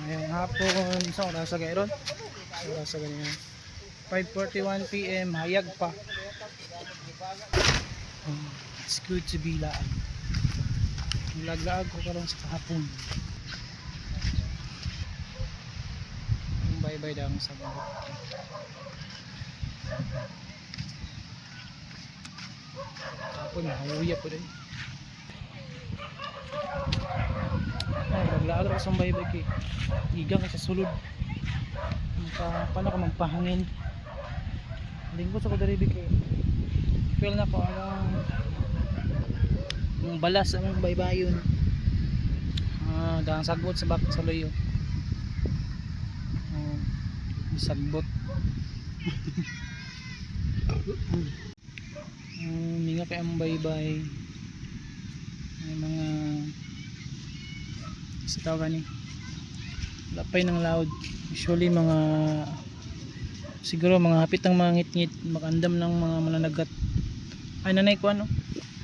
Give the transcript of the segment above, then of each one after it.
Ngayong hapon, sa oras sa gayron? Sa oras sa ganyan. 5:41 PM, hayag pa. Oh, it's good to be laag. Laglaag ko karon sa kahapon. Bye-bye dang sa mga. Kahapon, nahuya po din. Ay, laglaag ako sa bye-bye kay igang kay sa sulod. Maka, paano ka magpahangin? Lingkod sa ko diri kay feel na ko ang yung balas ang baybayon. Ah, dahang sagbot sa bak sa luyo. Oh, sagbot. Minga kay ang baybay. May mga sa tawag ni lapay ng loud. Usually mga siguro mga hapit ng mga ngit-ngit makandam ng mga mananagat. Ay, nanay ko ano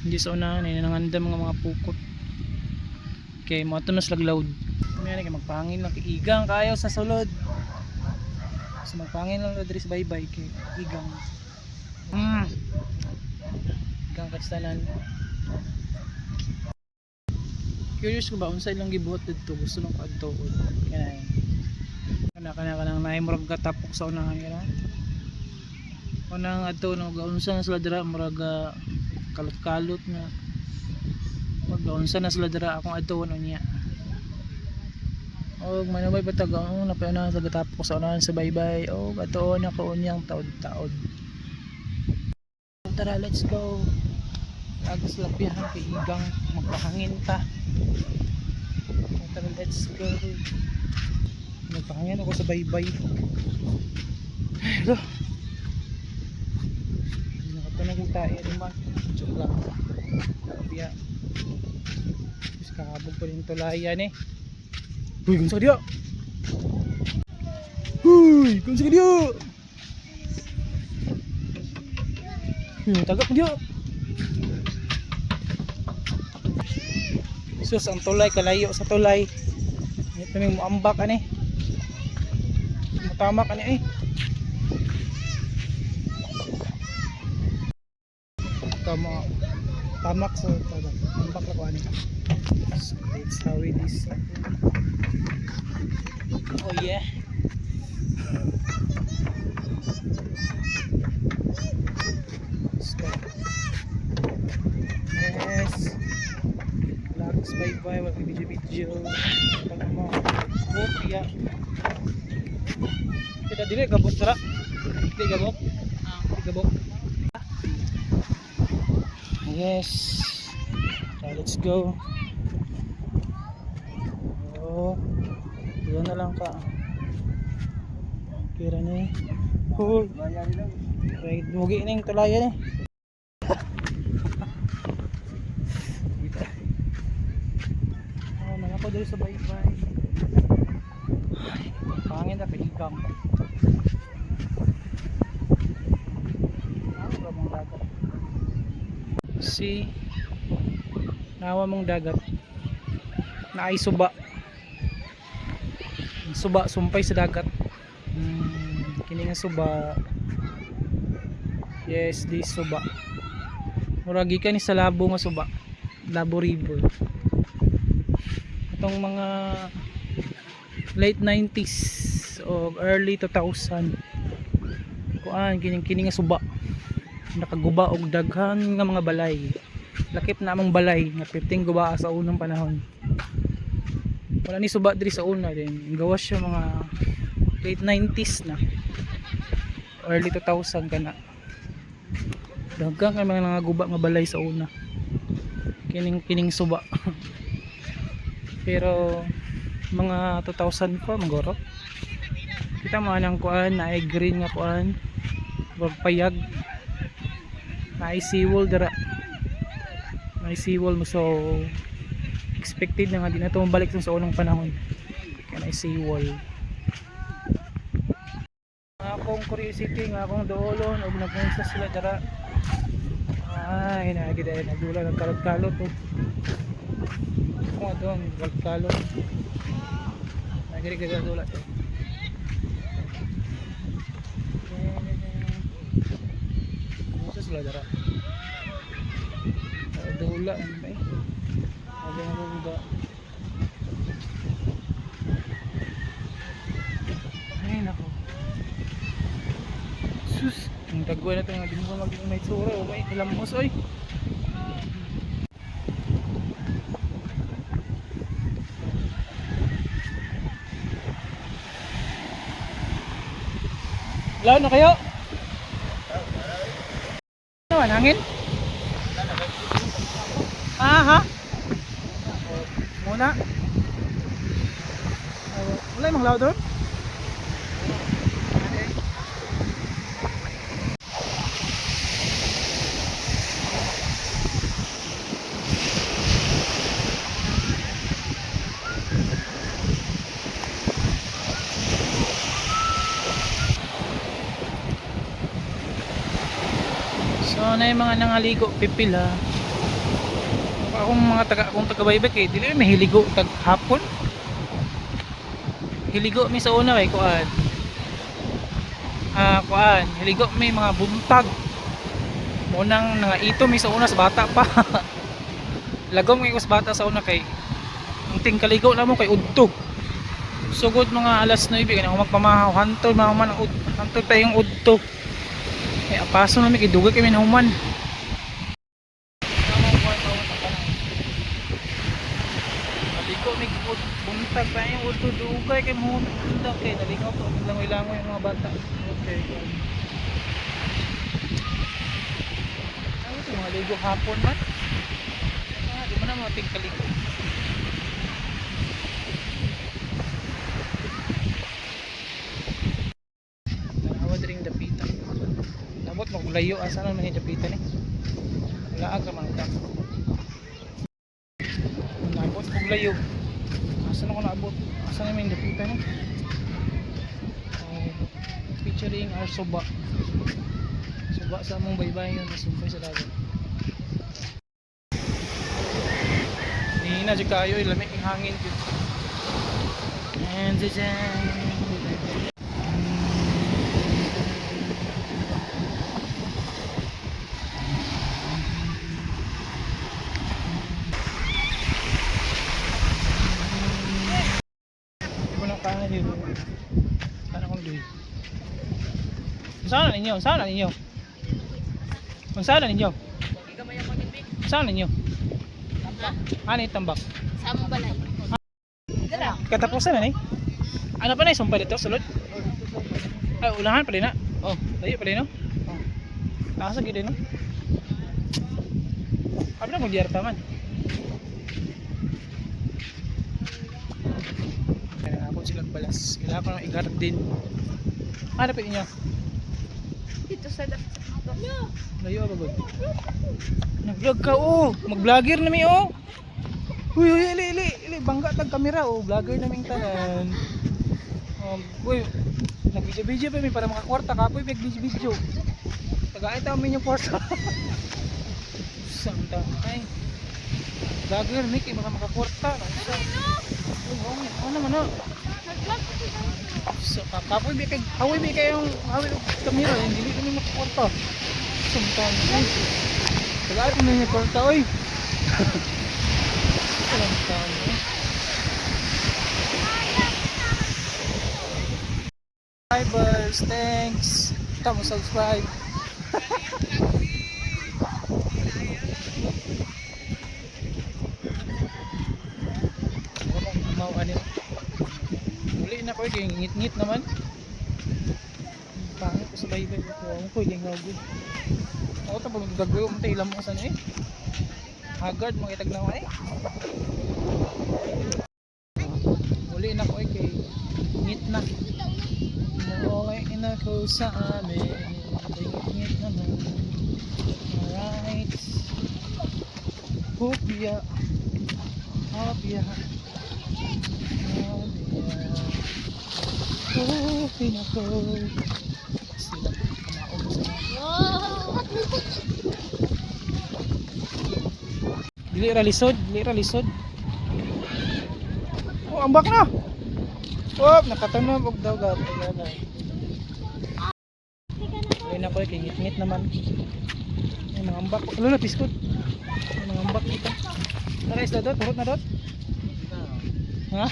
hindi sa unahan ay nangandam mga pukot kay mo ato mas lagloud. May kay magpahangin lang kay igang kayo sa sulod. So magpahangin lang diri sa baybay kay igang. Igang kastanan. Curious ko ba unsa ilang gibuhat didto, gusto lang ko adtuon. Kanay kana kana kanang naay murag katapok sa unahan kana. Unang adto no, gaunsa na sila dira, murag kalot-kalot nga. Pag gaunsa na sila dira akong adtuon unya. Og manubay pa tag ang napay sa gatapok sa unahan sa baybay og adtuon ako unyang taod-taod. Tara, let's go. Agos lapihan kay igang, magpahangin ta. Tara, let's go. Nagpahangin ako sa baybay. Ay, alo. Nakatunog yung tae rin ba? Joke lang. Kaya, Diyos, kakabog pa rin tulayan eh. Uy, kung sa kadiyo! Uy, kung sa kadiyo! Uy, tagap kadiyo! Sus, ang tulay, kalayo sa tulay. Hindi pa may muambak, ani. Mutamak, ani eh. Tama. Tamak sa taga. Ambak lang ko ani. So, that's how it is. Oh yeah. Let's go. Yes. Lagos, bye bye. Wag video video. Pag mo. Kopya. Kita dili gabot sara. Dili gabot. Dili gabot. Yes. So, let's go. Oh. Yun na lang ka. Kira ni. Hoy. Right, mugi na yung tulayan eh. Dito. Oh, man ako dito sa baybay. Ay, pangin na piligang. Ano ba mong dagat? Si nawa mong dagat na ay suba. Ang suba sumpay sa dagat. Kini nga suba. Yes, this suba. Murag gikan ni sa Labo nga suba. Labo River. Itong mga late 90s o early 2000, kuan kining kini nga suba nakaguba og daghan nga mga balay, lakip na among balay nga 15 guba sa unang panahon. Wala ni suba diri sa una din, gawas siya mga late 90s na, early 2000 kana. Daghan kay mga nangaguba nga balay sa una kining kining suba. Pero mga 2004 magoro kita mo anang kuan na ay green nga kuan, wag payag na ay seawall dira, na ay seawall mo. So expected na nga di na ito mabalik sa unang panahon kaya na ay seawall. Ang akong curiosity nga akong doolon og nag-unsa sila dira. Ay, naagi dahil nagdula ng kalot-kalot oh. Kung doon, kalot-kalot. Lagi Diri kay dula. Musa sila dara. Dula ano ba eh? Sabi nga ba? Ay nako. Sus, ang dagway na ito nga di mo mag may tsura o may hilamos oy. Wala na kayo? Ano, hangin? Ah, ha? Muna. Wala yung mga lao doon? So na yung mga nangaligo pipila. Akong mga taga akong taga Baybay kay dili may hiligo tag hapon. Hiligo mi sa una kay kuan. Ah, kuan, hiligo mi mga buntag. Munang nangaito mi sa una sa bata pa. Lagom kay ko sa bata sa una kay ang tingkaligo na mo kay udto. Sugod mga alas 9 kanang magpamahaw hantol mga man hantol pa yung udto. Eh, apaso na mi kay dugay kami nahuman. Maliko mi buntag pa yung udto dugay kay mo buntag kay nalingaw to langoy-langoy ang mga bata. Okay. Ano ito, mga ligo hapon man? Ah, di mo na mga tingkaligo. Tanawa diring dapita. Nabot maglayo asa na man yung dapita ni. Laag ra man ta. Nabot kog layo. Asa na ko naabot? Asa na man yung dapita ni? Oh, featuring our suba. Suba sa among baybay yun, nasumpay sa dagat. Nina jud kayo, lamig ang hangin jud. And Hindi ko na kaya dito. Sana kong duwi. Saan na ninyo? Saan na ninyo? Saan na ninyo? Saan na ninyo? Ano yung tambak? Sa among balay. Katapusan na ni. Ano pa na yung sumpay dito? Sulod? Ay, ulangan pa din na. Oh, layo pa din no? Oh. Asa gid no? Abi na kung diyarta man. Kaya ako silang balas. Kailangan ko ng i-garden. Ano pa inyo? Dito sa No. Layo ba ba? Nag-vlog ka oh. Mag-vlogger na mi oh. Uy, uy, ili, ili, ili. Bangga tag kamera oh. Vlogger na ming tanan. Uy, nag-video-video pa mi para makakwarta kapoy nag-video-video. Tagaay ta mi yung kwarta. Saan ta? Ay. Vlogger mi kay mga makakwarta. Uy, oh, ano naman oh. So, kapoy bi kay hawi bi kayong hawi og kamera dili kami makakwarta. Sumtan. Ay. Tagaan mo niya kwarta oy. Walang tao. Subscribers, thanks. Tamo subscribe. Wala mau ano. Uli na ko eh, kay ngit-ngit naman. Pangit ko sa baybay ko. Ako ko yung gago. Ako ta pag gagayo mo tayo mo sa eh. Haggard makitag na ako eh. Uli na ko eh kay ngit na. Umuwi na ko sa amin. Ngit-ngit naman. Alright. Hopia. Hopia. Hopia. Hopia ko. Sila kamaog sa Dili ra lisod, dili ra lisod. Oh, ambak na. Wop, nakatanom og dagat. Ay na ko, kay ngit-ngit naman. Ay, mga ambak. Ano na, piskot. Ay, mga ambak dito. Tara, isda dot, purot na dot. Ha?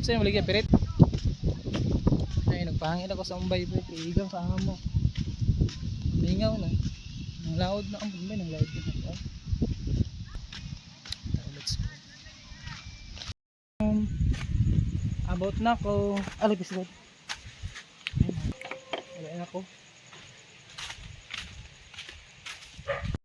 Sa'yo maligya, pirit. Ay, nagpahangin ako sa umbay, boy. Kay igaw sa amo. Mingaw na. Nang laod na ang umbay, nang laod na. Oh. Tara, let's go. Abot na ako. Alay, piskot. Wala na ako.